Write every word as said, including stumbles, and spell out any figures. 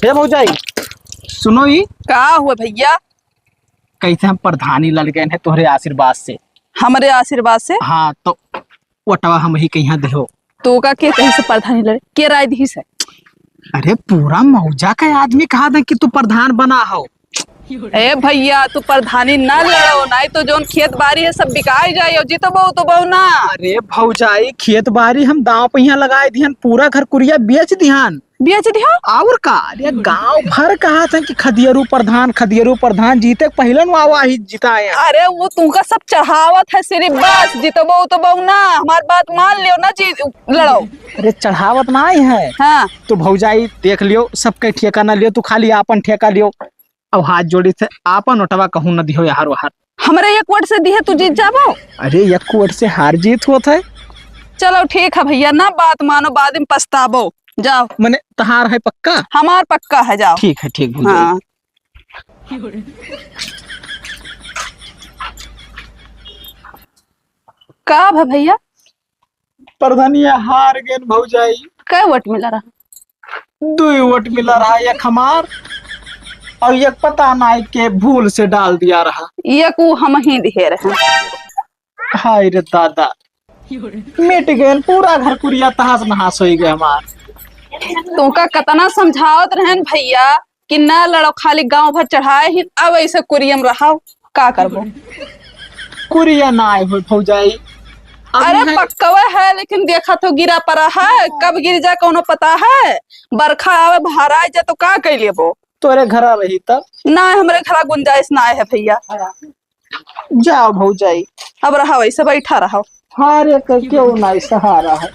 हे भौजाई, सुनो ई। का हुआ भैया? कैसे हम प्रधानी लड़ गए हैं तोहरे आशीर्वाद से। हमरे आशीर्वाद से? हाँ, तो वोटवा हम ही कहिया देहो। तो का के कहीं से प्रधानी लड़े? के राय दिहिस है? अरे, पूरा मौजा का आदमी कहा दे कि तू प्रधान बना हो। ए भैया, तू प्रधानी ना लड़ो, नहीं तो जौन खेत बारी है सब बिकाई जाए, और जीतबो तो बहु ना। अरे भौजाई, खेत बारी हम दांव पहिया लगाए दिहन, पूरा घर कुरिया बेच दिहन। बेच दिहा? और का? अरे गांव भर कहा था कि खदियरू प्रधान, खदियरू प्रधान, जीते के पहले न वाह वाह ही जिताए हैं। अरे वो तुमका सब चढ़ावत है सिर्फ बस, जीतबो तो बहु ना, हमार बात मान लियो ना जी, लड़ो। अरे चढ़ावत ना आई है। हाँ। तो भौजाई देख लियो, सबके ठेका ना लियो, तू खाली आपन ठेका लियो। अब हाथ जोड़ी से आपन वोटवा कहूँ न दिहो यार वाहर। हमरे एक वोट से दिहे तू जीत जाबो। अरे एक वोट से हार जीत होत है। चलो ठीक है भैया, ना बात मानो, बाद में पछताबो। जाओ। मने तहार है पक्का? हमार पक्का है, जाओ। ठीक है, ठीक भौजाई। हाँ। का भा भैया? प्रधानिया हार गेन भौजाई। कै वोट मिला रहा? दुई वोट मिला रहा, एक हमार और एक पता नाई के भूल से डाल दिया रहा। एक ऊ हम ही दिहे रहे। हाय रे दादा, मिट गेन, पूरा घर कुरिया तहस नहस होई गए हमार। तोका कतना समझावत रहन भैया कि ना लड़ो, खाली गांव भर चढ़ाए ही, अब ऐसे कुरियम रहो, का करबो? कुरिया ना आए हो भौजाई। अब अरे इहे पक्कवे है, लेकिन देखा तो गिरा पड़ा है, कब गिर जाए कौनो पता है? बरखा आवे, भराई जाए तो का कर लेबो? तोरे घरा रही तब। ना, हमरे घरा गुंजाइश ना है भैया। जाओ भौजाई। अब रहो, ऐसे बैठा रहो। हारे के क्यों ना सहारा है।